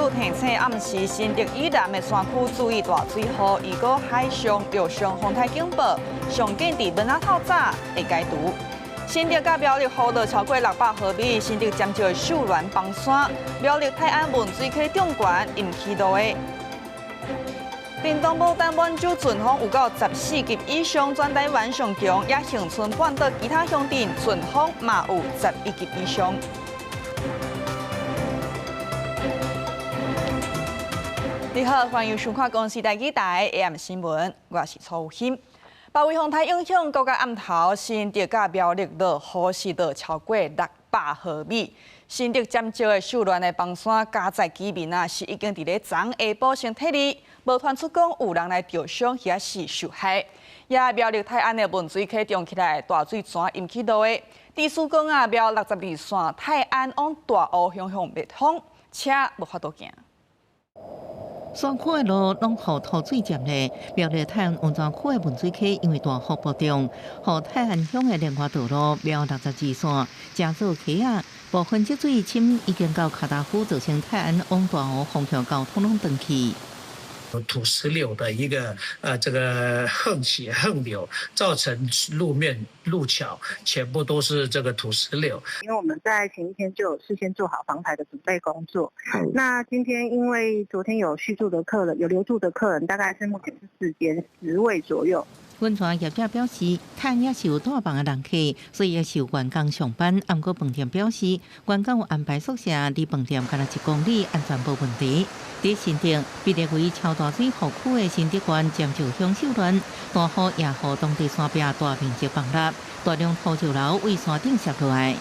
署提醒，暗时新竹以南的山區注意大水雨，如果海上、陸上風颱警報，上緊佇晡仔透早會解除。新竹佮苗栗雨落超過600毫米，新竹尖石秀巒崩山，苗栗泰安汶水溪中懸淹起路的。屏東牡丹滿洲陣風有到14級以上，全台灣上強，也恆春半島其他鄉鎮陣風嘛有11級以上。你好，歡迎收看公視台語台 AM 新聞，我是楚欣。暴雨風台影響，各個暗頭新竹佮苗栗落雨是落超過600毫米。新竹尖石的秀巒的崩山，加載居民啊是已經佇咧昨下晡先撤離，無傳出講有人來著傷抑是受害。也苗栗泰安的汶水溪漲起來，大水泉淹起路的。地書講啊，苗62線泰安往大湖方向滅風，車無法度行。山區的路攏予土水浸咧，苗栗泰安溫泉區的汶水溪因為大雨暴漲，予泰安鄉的連外道路苗62線誠做溪仔，部分積水深已經到跤踏夫，造成泰安往大湖方向交通攏斷去。土石流的一個這個橫起橫流，造成路面路橋全部都是這個土石流。因為我們在前一天就有事先做好防台的準備工作。那今天因為昨天有續住的客人，有留住的客人，大概是目前是4間10位左右。溫泉業者表示，泰安也是有大房的人客，所以也是有員工上班。毋過飯店表示，員工有安排宿舍，離飯店干焦1公里，安全無問題。佇新竹，被列為超大水雨區的新竹縣尖石鄉秀巒，大雨也予當地山壁大面積崩塌，大量土石流對山頂瀉落來。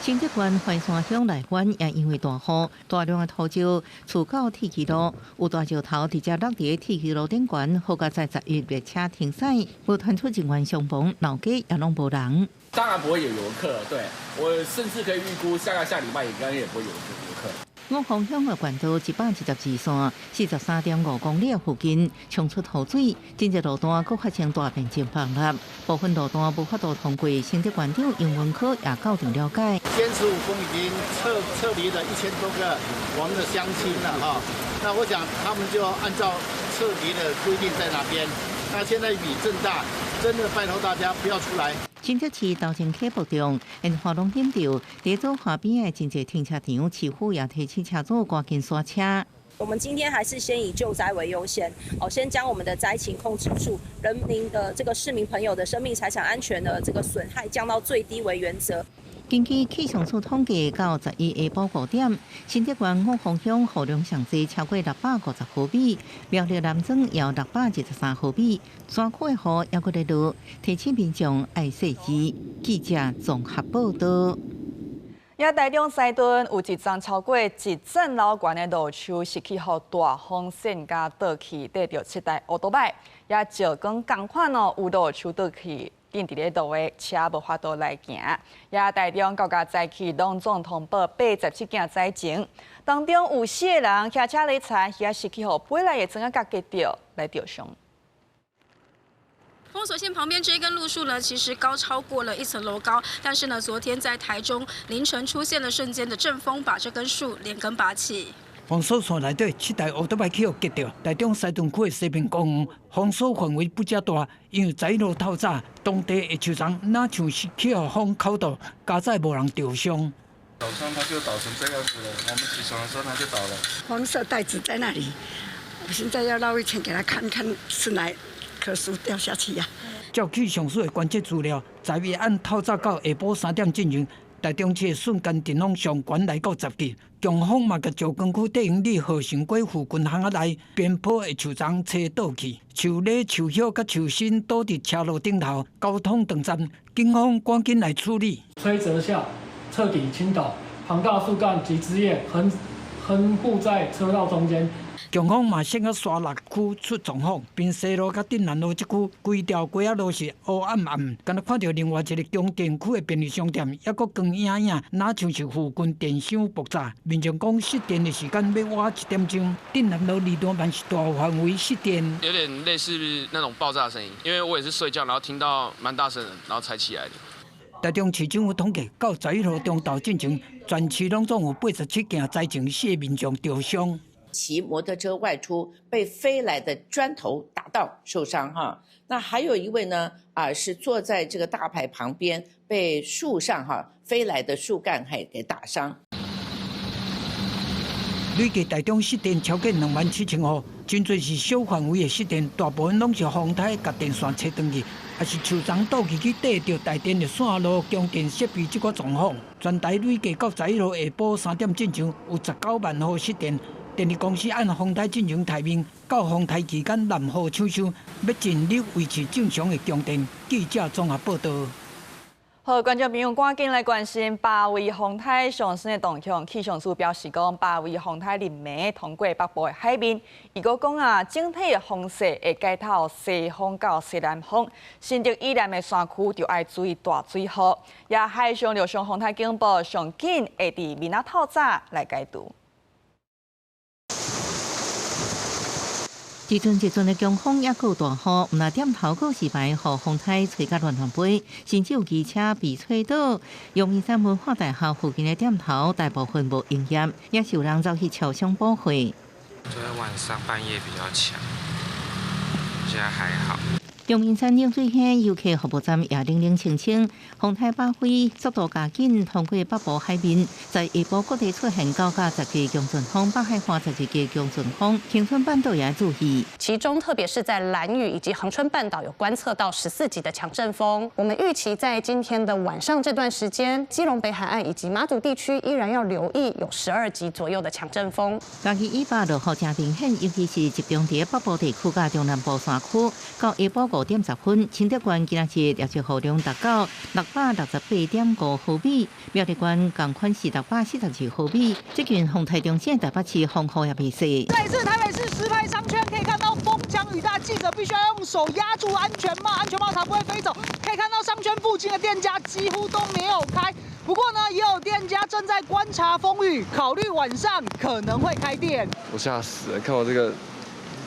新竹縣淮山鄉內灣也因為大雨，大量的土石揬到鐵枝路，有大石頭直接落佇鐵枝路頂懸，好佳哉11列車停駛，無傳出人員傷亡，老街也攏無人。當然不會有遊客，對，我甚至可以預估下個下禮拜應該也不會有遊客。五峰鄉的縣道122線，43.5公里的附近衝出河水，真濟路段閣發生大面積崩塌，部分路段無法度通過。新竹縣長楊文科也到場了解。堅持五峰已經撤離了1000多個我們的鄉親了哈，那我想他們就按照撤離的規定在那邊。那現在雨正大，真的拜託大家不要出來。新竹市頭前溪暴漲，煙花攏點著，佇祖河邊的真濟停車場，市府也提醒車主趕緊剎車。我們今天還是先以救災為優先，哦，先將我們的災情控制住，人民的這個市民朋友的生命財產安全的這個損害降到最低為原則。根據氣象署統計，到11下晡5點，新竹縣五峰鄉雨量上濟超過650毫米，苗栗南庄也有623毫米，山區的雨猶閣咧落，提醒民眾愛細緻。記者綜合報道。也台中西屯有一叢超過一層樓懸的路樹，是去予大風扇共倒去，綴著七台歐多擺，也石岡仝款哦，有路樹倒去。釘佇咧路的車無法度來行，也台中各家災區攏總通報87件災情，當中有四個人騎車咧田，也是去予飛來的磚仔共擊著來著傷。封鎖線旁邊這一根路樹呢，其實高超過了一層樓高，但是呢，昨天在台中凌晨出現了瞬間的陣風，把這根樹連根拔起。封鎖線內底七台歐多擺去予擊著，台中西屯區的西平公園封鎖範圍不遮大，因為十一號透早，當地的樹叢若像是去予風哭倒，佳哉無人著傷。早上它就倒成這樣子了，我們起床的時候它就倒了。黃色袋子在那裡，我現在要繞一圈給他看看是哪棵樹掉下去呀。照氣象署的觀測資料，11按透早到下晡3點進前，台中市的瞬間陣風上懸來到10級，強風嘛，共石岡區帝營里和成街附近巷仔內邊坡的樹叢吹倒去，樹螺、樹葉佮樹身倒佇車路頂頭，交通斷絕，警方趕緊來處理。吹折下，徹底傾倒，龐大樹幹及枝葉橫護在車道中間。強風嘛，先甲沙鹿區出狀況，平西路佮鎮南路這區，規條街仔路是烏暗暗，敢若看著另外一个中電區的便利商店，猶閣光影影，若像是附近電箱爆炸。民眾講失電的時間欲晚1點鐘，鎮南路二段嘛是大範圍失電。有點類似那種爆炸聲音，因為我也是睡覺，然後聽到蠻大聲的，然後才起來的。台中市政府統計，到11號中晝進前，全市攏總有87件災情四民眾著傷。騎摩托車外出，被飛來的磚頭打到受傷哈。那還有一位呢，啊，是坐在這個大牌旁邊，被樹上哈飛來的樹幹還給打傷。累計台中失電超過27,000戶，真濟是小範圍的失電，大部分攏是風颱共電線切斷去，抑是樹叢倒去去綴著台電的線路、供電設備這個狀況。全台累計到11號下晡3點進前，有19萬戶失電。電力公司按風颱進行待命，到風颱期間南雨搶修，欲盡力維持正常的供電。記者綜合報道。好，觀眾朋友，趕緊來關心八維風颱上新的動向。氣象署表示講，八維風颱臨暝通過北部的海面，伊閣講啊，整體的風勢會改透西風到西南風，新竹以南的山區就愛注意大水雨。也海上陸上風颱警報上緊會佇明仔透早來解除。一陣一陣的強風，抑閣大雨，毋但點頭告示牌予風颱吹甲亂亂飛，甚至有機車被吹倒。陽明山文化大學附近的店頭大部分無營業，也是有人走去超商補貨。昨天晚上半夜比較強，現在還好。陽明山冷水溪遊客服務站也冷冷清清，風颱八飛速度加緊，通過北部海面，在下晡各地出現9到10級強陣風，北海岸11級強陣風，恆春半島也要注意。其中特別是在蘭嶼以及恆春半島有觀測到14級的強陣風。我們預期在今天的晚上這段時間，基隆北海岸以及馬祖地區依然要留意有12級左右的強陣風。嘉義以北落雨誠明顯，尤其是集中佇北部地區佮中南部山區，到下晡5點10分，新竹縣今仔日累積雨量達到668.5毫米，苗栗縣仝款是642毫米。最近風颱中線台北市風雨也袂細。再一次台北市石牌商圈可以看到風強雨大，記者必須要用手壓住安全帽，安全帽才不會飛走。可以看到商圈附近的店家幾乎都沒有開，不過呢，也有店家正在觀察風雨，考慮晚上可能會開店。我嚇死了，看我這個。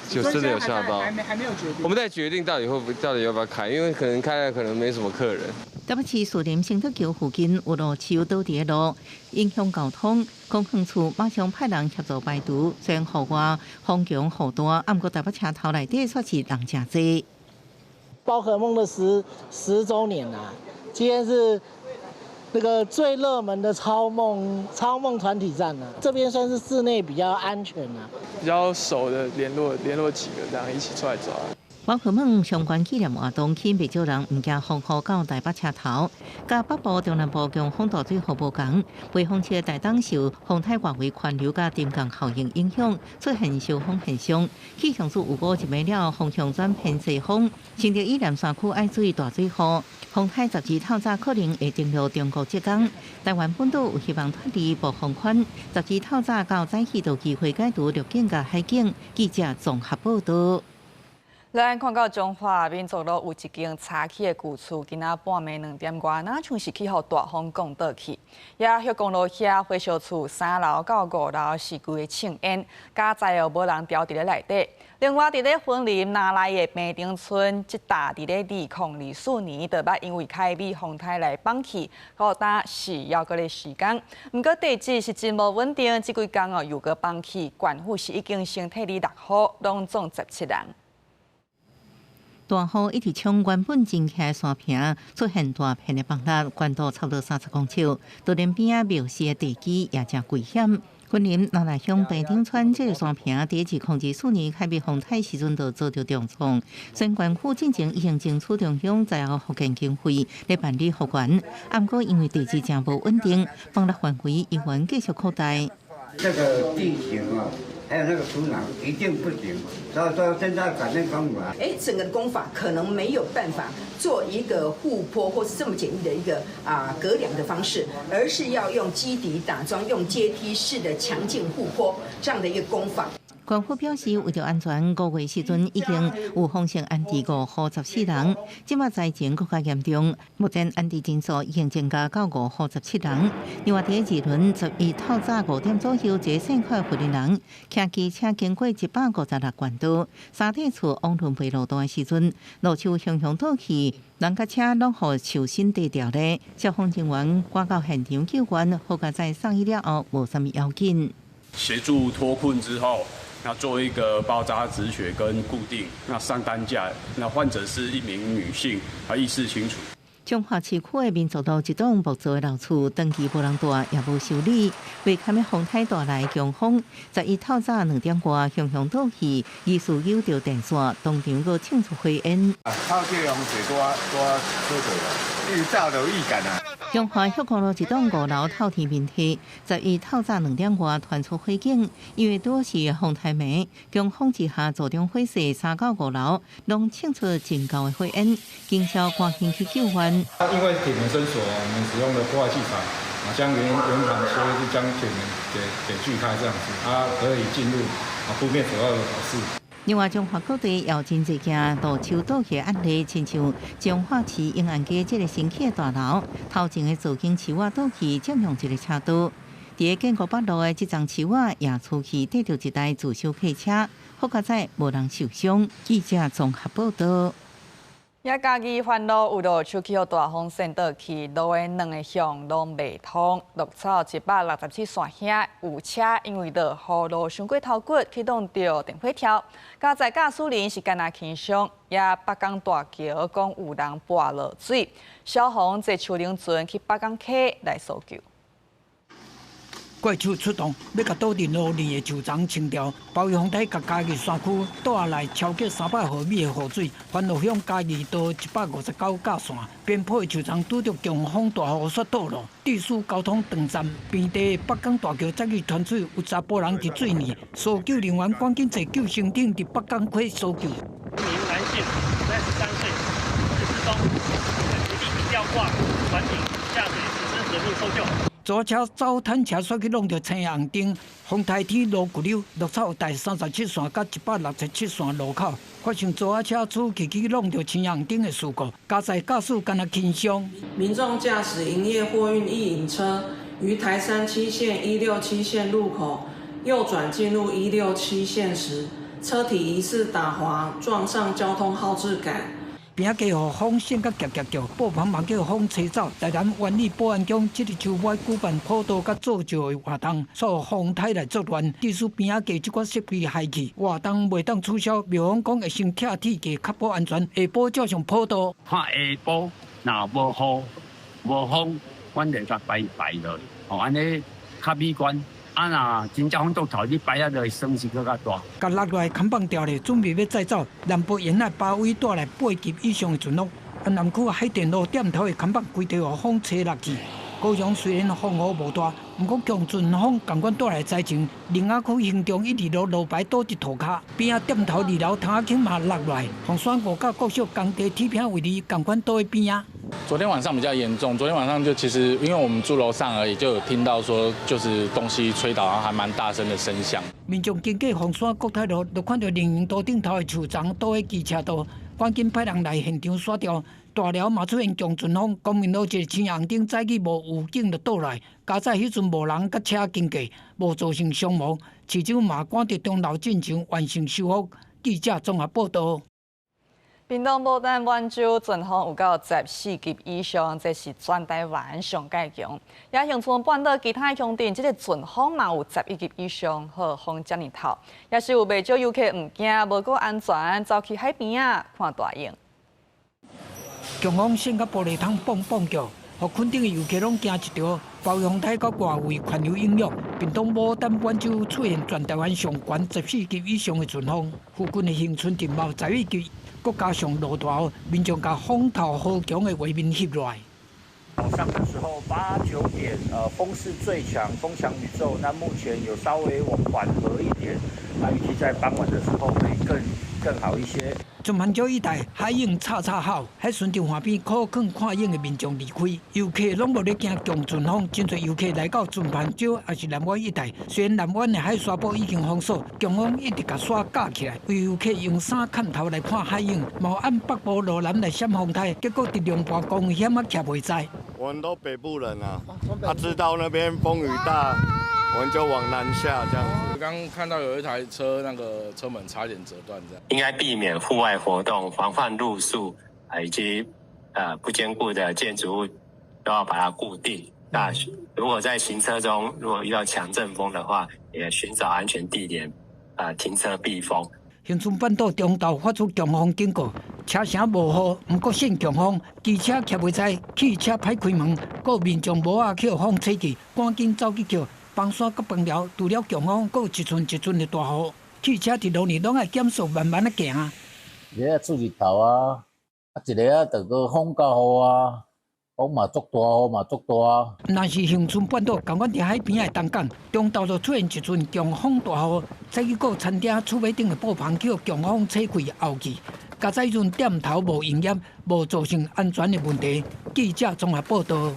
就真的有嚇到，還沒有決定。我們在決定到底會不，到底要不要開，因為可能開了可能沒什麼客人。台北市士林承德橋附近有路樹倒佇路，影響交通。公園處馬上派人協助排除。雖然戶外風強雨大，毋過台北車頭內底卻是人誠濟。寶可夢的10週年啊，今天是那個最熱門的超夢團體戰啊，這邊算是室內比較安全啊。比較熟的聯絡幾個，這樣一起出來抓。寶可夢相關紀念活動，吸引袂少人毋驚風雨到台北車頭，佮北部、中南部強風大水雨無仝，颱風區台東受風颱外圍環流佮沉降效應影響，出現燒風現象。氣象署預估一暝了風向轉偏西風，新竹以南山區愛注意大水雨。風颱12透早可能會登陸中國浙江，台灣本島有希望脫離暴風圈。12透早到早起就機會解除陸警佮海警。記者綜合報道。來看到彰化民族路有一間柴起的舊厝，今仔半暝2點外，若像是去予大風捲倒去。也歇公路遐火燒厝3樓到5樓是規个衝煙，佳哉哦無人牢佇咧內底。另外，佇咧雲林那內的平頂村，這棟佇咧2024年，就捌因為凱美風颱來放棄，到今是猶閣咧施工。毋過地質是真無穩定，這幾工哦又閣放棄，縣府是已經先撤離6戶，攏總17人。大雨一直衝原本真徛的山坪，出現大片的崩裂，懸度差不多30公尺，就連邊仔廟寺的地基也誠危險。雲林那內鄉平頂村這个山坪，佇2024年凱美風颱時陣就遭著重創。雖然縣府進前已經爭取中央災後復建經費來辦理復原，毋過因為地質誠無穩定，崩裂範圍猶原繼續擴大。這個地形啊，還有那個土壤一定不行，所以說現在改變工法。哎，整個工法可能沒有辦法做一個護坡或是這麼簡易的一個隔梁的方式，而是要用基底打樁、用階梯式的強勁護坡這樣的一個工法。官府表示，為著安全，5月時陣已經有風險安置5戶14人，這馬災情閣較嚴重，目前安置人數已經增加到5戶17人。另外，佇二輪11透早5點左右，一个姓柯的婦人騎車機車經過156縣道，三塊厝往崙背路段的時陣，路樹雄雄倒去，人佮車攏予樹身綴著咧。消防人員趕到現場救援，好佳哉送醫了後無啥物要緊。協助脫困之後，那做一個包紮止血跟固定，那上擔架，那患者是一名女性，她意識清楚。彰化市區的民族路一棟木造的老厝，長期無人蹛，也無修理，袂堪的風颱帶來強風，11透早2點外，雄雄倒去，疑似扭著電線，當場閣衝出火煙。透這風勢拄仔拄仔出去啦，預早就有預感啊。彰化歇光路一棟五樓透天民宅，11透早2點外傳出火警，因為拄是風颱暝，強風之下造成火勢，3到5樓攏衝出真高的火煙，警消趕緊去救援。因為鐵門深鎖，我們使用的破壞器材啊，將圓圓盤切，就將鐵門給鋸開，這樣子，它可以進入啊，撲滅主要的火勢。另外，彰化各地也有真濟件路樹倒去的案例，親像彰化市永安街這个新起的大樓，頭前的造景樹仔倒去佔用一个車道。佇咧建國北路的這叢樹仔也出去綴著一台自修客車，好佳哉無人受傷。記者綜合報道。也嘉義環路有路樹去予大風扇倒去，路的兩个向攏袂通。鹿草167線遐有車因為落雨路傷過頭骨，去擋著電火柱。加載駕駛人是干焦輕傷。也北港大橋講有人跋落水，消防坐樹林船去北港溪來搜救。怪手出動，欲共倒佇路面的樹叢清掉。暴雨風台共嘉義山區帶來超過300毫米的雨水，環路鄉嘉義道159甲線邊坡的樹叢拄著強風大雨煞倒落，致使交通斷暫。平地北港大橋早起傳出有查埔人佇水裡，搜救人員趕緊坐救生艇佇北港溪搜救。一名男性，33歲，失蹤，決定吊掛船頂下水實施人命搜救。左車走坦車煞去挵著青紅燈，風台天路骨溜，鹿草台37線佮167線路口發生左車出去去挵著青紅燈的事故，加載駕駛干焦輕傷。民眾駕駛營業貨運一引車於台37線167線路口右轉進入167線時，車體疑似打滑撞上交通號誌桿。邊仔街予風扇甲夾夾叫，布棚嘛叫風吹走。台南灣里保安宮這个周尾舉辦普渡佮做醮的活動，受風颱來作亂，致使邊仔街這寡設備害去，活動袂當取消。廟方講會先拆鐵架確保安全，下晡照常普渡。看下晡若無雨無風，阮就共擺擺落，吼按呢較美觀。啊若真正風足頭，你擺啊落損失閣較大。共落來砍放掉咧，準備欲載走。南部沿海八尾帶來8級以上的陣風，啊南區海淀路店頭的看板規條予風吹落去。高雄雖然風雨無大，毋過強陣風仝款帶來災情。苓仔區興中一二路路牌倒佇塗跤，邊仔店頭二樓窗仔間嘛落來。鳳山五甲國小工地鐵坪位置仝款倒佇邊仔。昨天晚上比較嚴重，昨天晚上就其實因為我們住樓上而已，就有聽到說就是東西吹倒，然後還蠻大聲的聲響。民眾經過鳳山國泰路，就看著人行道頂頭的樹叢倒佇機車道，趕緊派人來現場刷掉。大寮嘛出現強陣風，光明路一个青紅燈早起無預警就倒來，佳哉彼陣無人佮車經過，無造成傷亡。市長嘛趕佇中樓進場完成修復。記者綜合報道。屏東牡丹滿洲陣風有到14級以上，這是全台灣上蓋強。也恆春半島其他鄉鎮，這个陣風嘛有11級以上，予風遮爾透。也是有袂少遊客毋驚，無顧安全，走去海邊仔看大湧。強風扇佮玻璃窗蹦蹦叫，予墾丁的遊客攏驚一趒。暴風颱佮外圍環流影響，屏東牡丹滿洲出現全台灣上懸14級以上的陣風，附近的恆春鎮嘛有11級。閣加上落大雨，民眾共風頭好強的畫面翕落來。早上的時候8、9點，風勢最強，風強雨驟。那目前有稍微緩和一點，那預計在傍晚的時候會更好一些。船帆礁一帶海湧吵吵吼，彼陣佇岸邊苦睏看湧的民眾離開，遊客攏無咧驚強陣風，真濟遊客來到船帆礁抑是南灣一帶。雖然南灣的海沙埔已經封鎖，強風一直共沙架起來，有遊客用衫崁頭來看海湧，嘛有按北部羅南來閃風颱，結果佇龍盤公園險仔徛袂在。我們都北部人啊，他知道那邊風雨大，我們就往南下這樣子。剛看到有一台車，那個車門差點折斷，這樣。應該避免戶外活動，防範露宿，以及不堅固的建築物都要把它固定。那如果在行車中，如果遇到強陣風的話，也尋找安全地點，停車避風。恆春半島中晝發出強風警告，車城無雨，毋過現強風，機車騎袂駛，汽車歹開門，閣民眾帽仔去予風吹去，趕緊走去抾。崩山佮崩寮，除了強風，閣有一陣一陣的大雨，汽車佇路面攏愛減速，慢慢仔行。一個出日頭啊，啊一个啊就閣風佮雨啊，風嘛足大，雨嘛足大。若是恆春半島，仝款佇海邊的東港，中晝就出現一陣強風大雨，早起閣餐廳厝尾頂的布棚去予強風吹開後去，佳哉彼陣店頭無營業，無造成安全的問題。記者綜合報道。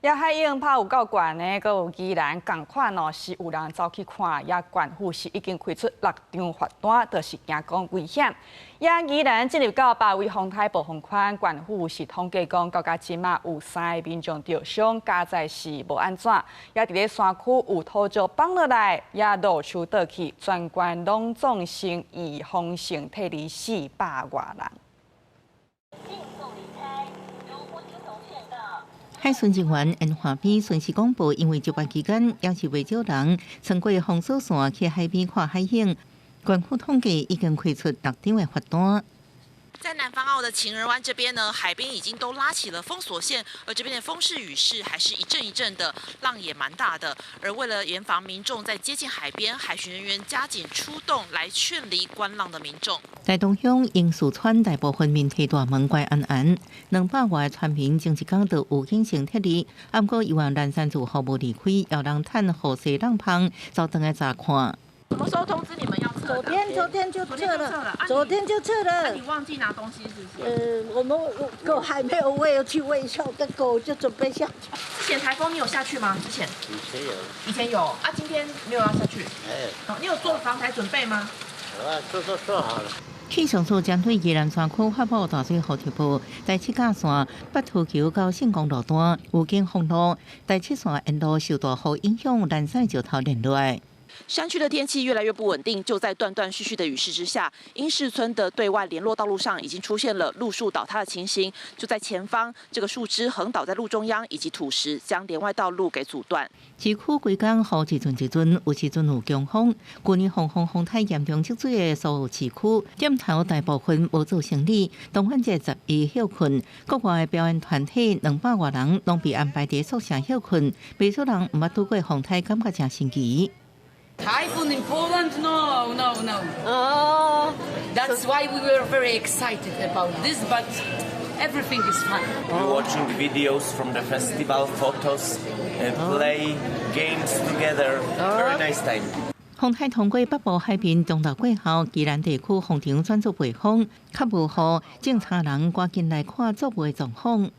也海湧拍有夠懸的，閣有宜蘭仝款哦，是有人走去看，也縣府是已經開出6張罰單，就是驚講危險。也宜蘭進入到八維風颱暴風圈，縣府是統計講，到這馬有3個民眾著傷，佳哉是無按怎。也佇咧山區有土石崩落來，也落樹倒去，全縣攏總成預防性撤離400外人。海巡人員沿岸邊巡視廣播，因為值班期間也是袂少人穿過封鎖線去海邊看海景。縣府統計已經開出6張的罰單。在南方澳的情人灣這邊呢，海邊已經都拉起了封鎖線，而這邊的風勢雨勢還是一陣一陣的，浪也蠻大的。而為了嚴防民眾在接近海邊，海巡人員加緊出動來勸離觀浪的民眾。台東鄉英樹村大部分民宅大門關安安，200外村民前一天就有警性撤離，毋過猶原南山住戶無離開，有人趁雨勢浪芳走轉來查看。什麼時候通知你們要撤？昨天就撤了，昨天就撤了。你忘記拿東西是不是？我們狗還沒有餵，去餵一下我的狗，就準備下去。之前颱風你有下去嗎？之前？以前有。以前有啊，今天沒有要下去。哎。你有做防台準備嗎？有啊，做好了。氣象署針對宜蘭山區發布大水雨特報，台七甲線北土橋到聖光路段有警封路，台七線沿路受大雨影響，南山石頭連落來。山區的天氣越來越不穩定，就在斷斷續續的雨勢之下，英士村的對外聯絡道路上已經出現了路樹倒塌的情形。就在前方，這個樹枝橫倒在路中央，以及土石將連外道路給阻斷。市區規工雨一陣一陣，有時陣有強風。舊年風風風颱嚴重積水的所有市區，店頭大部分無做生意，當晚節11歇睏。國外的表演團體200外人攏被安排佇宿舍歇睏，袂少人毋捌拄過風颱，感覺誠神奇。 Typhoon in Poland? No, no, no. Oh. That's why we were very excited about this, but everything is fine. We're watching videos from the festival, photos, and play games together. Very nice time. 風颱通過北部海邊中晝過後，宜蘭地區風場轉做背風，較無雨，種田人趕緊來看作物的狀況。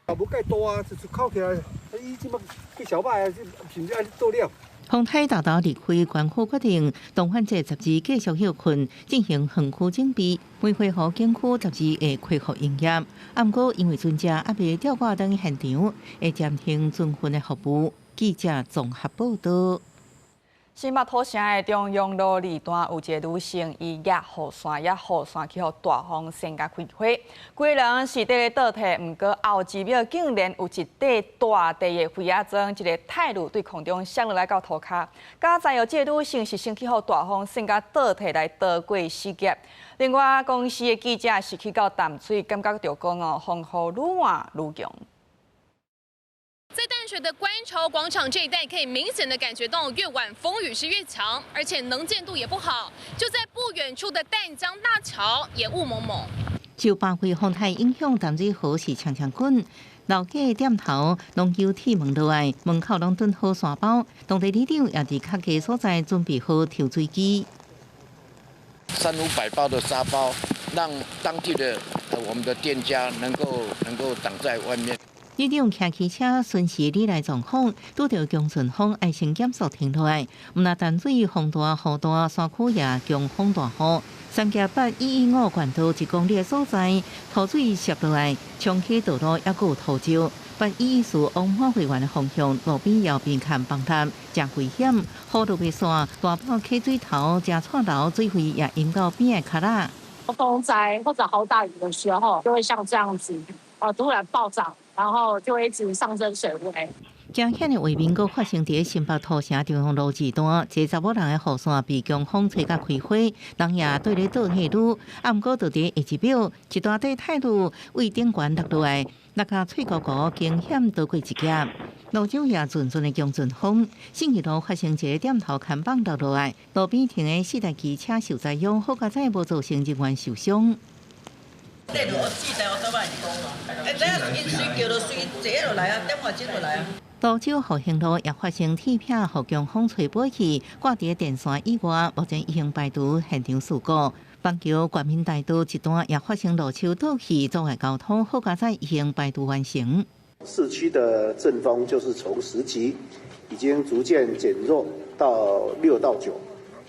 無介大啊，一出口起來，伊這馬去小擺啊，是毋是愛倒了？風颱大大離開，縣府決定東反節12繼續歇睏，進行園區整備。梅花湖景區12會恢復營業，毋過因為船隻猶未吊掛轉去現場，會暫停船運的服務。記者綜合報道。新北土城的中央路二段有一個女性，伊攑雨傘，攑雨傘去予大風扇共開花。規人是佇咧倒退，毋過後一秒竟然有一塊大塊的花仔磚，一个泰魯對空中摔落來到塗跤。佳哉哦，這个女性是先去予大風扇共倒退來逃過死劫。另外，公視的記者是去到淡水，感覺著講哦，風雨愈換愈強。在淡水的觀潮廣場這一帶，可以明顯的感覺到越晚風雨是越強，而且能見度也不好。就在不遠處的淡江大橋也霧濛濛。受八月風颱影響，淡水河是強強滾，老街店頭攏由鐵門落來，門口攏囤好沙包。當地里長也佇較低所在準備好抽水機。300-500包的沙包，讓當地的我們的店家能夠擋在外面。里長騎機車巡視里內狀況，拄著強順風，愛先減速停落來。毋但淡水風大雨大，山區也強風大雨。3加8115縣道1公里的所在，土水瀉落來，衝起道路，猶閣有土石。但意思往满会员的方向，路邊搖邊看崩塌，誠危險。雨落袂散，大埔溪水頭誠蔡流，水位也淹到邊的跤仔。風災或者好大雨的時候，就會像這樣子，突然暴漲，然後就會一直上升水位。驚險的畫面閣發生佇新北土城中央路二段，一個查某人的雨傘被強風吹甲開花，人也對咧倒下雨。啊，毋過就佇下一秒，一大塊泰雨為頂懸落落來，落甲脆糊糊，驚險逃過一劫。蘆洲也陣陣的強陣風，信義路發生一个店頭看板落落來，路邊停的四台機車受災傷，好佳哉無造成人員受傷。蘆洲復興路也發生鐵片予強風吹飛去，掛佇電線以外，目前已經排除現場事故。板橋國民大道一段也發生路樹倒去，阻礙交通，好佳哉已經排除完成。市區的陣風就是從10級已經逐漸減弱到6到9，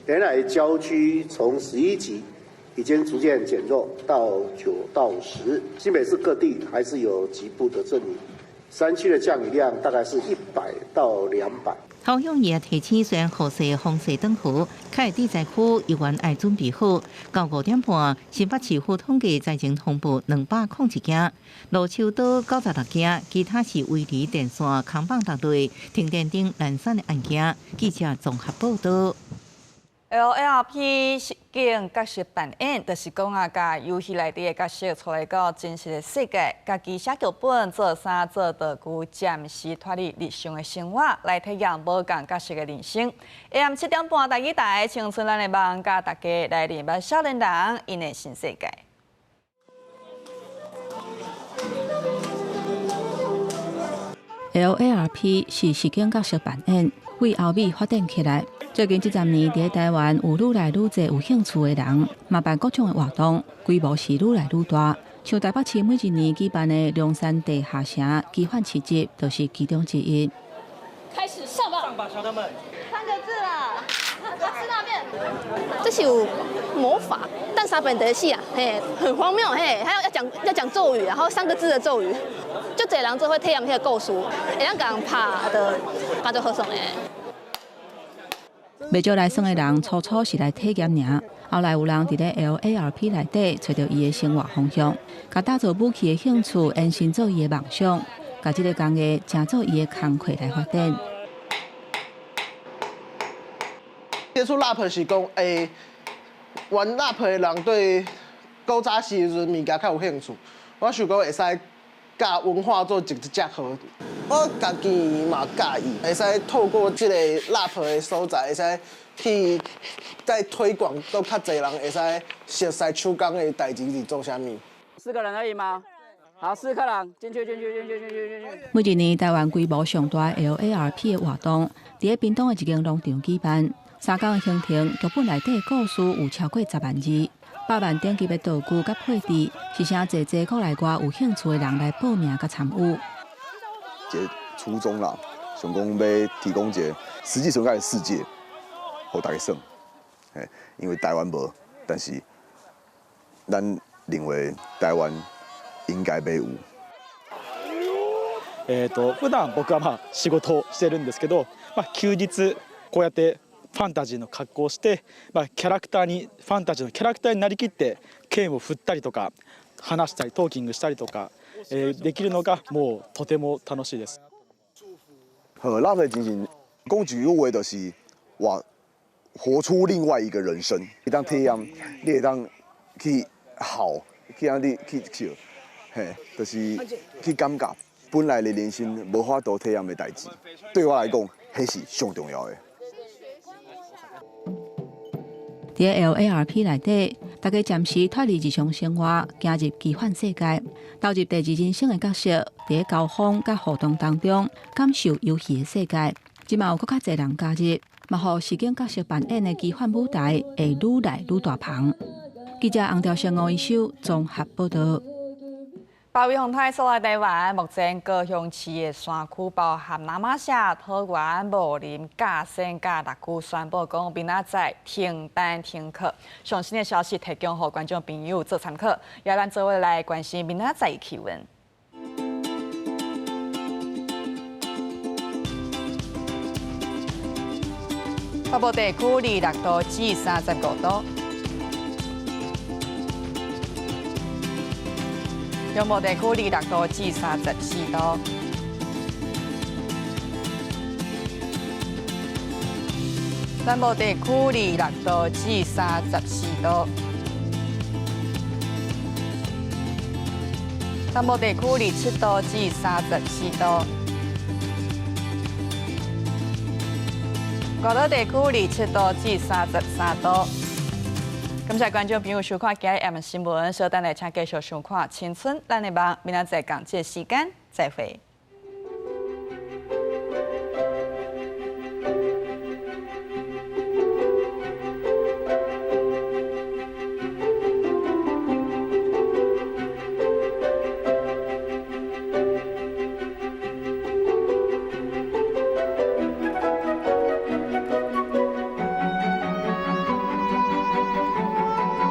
原來郊區從11級已經逐漸減弱到9到10。新北市各地還是有局部的陣雨。山區的降雨量大概是100到200。侯友宜也提醒，雖然雨勢風勢轉好，較會地災區猶原愛準備好。到5點半，新北市府統計災情通報201件，路樹倒96件，其他是圍籬電線、扛棒落墜、停電燈濫散的案件。記者綜合報導。 LARP 實境角色扮演，就是講啊，共遊戲內底的角色帶來到真實的世界，家己寫劇本、做衫、做道具，暫時脫離日常的生活，來體驗無仝角色的人生。下暗7點半，台語台青春咱的夢，佮大家來認捌少年人𪜶的新世界。 LARP 是實境角色扮演，為歐美發展起來。最近這十年，佇台灣有愈來愈濟有興趣的人，嘛辦各種的活動，規模是愈來愈大。像台北市每一年舉辦的龍山地下城奇幻市集，就是其中之一。開始上吧！上吧，小朋友們。三個字啦，吃大便。這是有魔法，但三本得戲啊，嘿，很荒謬，嘿，還要講咒語，然後三個字的咒語，就濟人做伙體驗彼個故事，會當共人拍的，感覺好爽的。袂少來耍的人，初初是來體驗爾，後來有人佇咧 LARP 內底揣著伊的生活方向，共打造武器的興趣延伸做伊的夢想，共這个工藝成做伊的工課來發展。接觸 LARP 是講，玩 LARP 的人對古早時陣物件較有興趣，我想講會使佮文化做一個結合。我家己嘛佮意，會使透過這个 LARP 的所在，會使去再推廣，閣較濟人會使熟悉手工的代誌是做啥物。四個人而已嗎？好，四個人進去，進去，進去，進去，進去。每一年台灣規模上大 LARP 的活動，佇咧屏東的一間農場舉辦。三工的行程，劇本內底的故事有超過10萬字，百萬等級的道具佮配置，是誠濟濟國內外有興趣的人來報名佮參與。一个初衷啦，想講欲提供一個實際存在的世界，予大家耍。嘿，因為台灣無，但是咱認為台灣應該欲有。普段僕はまあ仕事をしてるんですけど、まあ休日こうやってファンタジーの格好をして、まあキャラクターにファンタジーのキャラクターになりきって剣を振ったりとか話したりトーキングしたりとか、できるのがもうとても楽しいです。好，LARP 的精神講一句話就是活活出另外一個人生。會當體驗，你會當去哭，去按呢去笑，嘿，就是去感覺本來的人生無法度體驗的代誌，對我來講，彼是上重要的。佇 LARP 內底，大家暫時脫離日常生活，行入奇幻世界，投入第二人生的角色，佇咧交鋒佮互動當中，感受遊戲的世界。這馬有閣較濟人加入，嘛予實境角色扮演的奇幻舞台會愈來愈大棚。記者洪兆生、吳一修綜合報導。包圍風颱所來台灣，目前高雄市的山區包含那瑪夏、桃園、武林、嘉義、佮六區，宣布講明仔載停班停課。上新的消息提供予觀眾朋友做參考，也咱做伙來關心明仔載氣溫。北部地區26度至35度。中部地區26度至34度。南部地區26度至34度。東部地區27度至34度。外島地區27度至33度。感謝觀眾朋友收看今日的新聞，稍等下請繼續收看《青春咱的夢》，明仔載仝這個時間再會。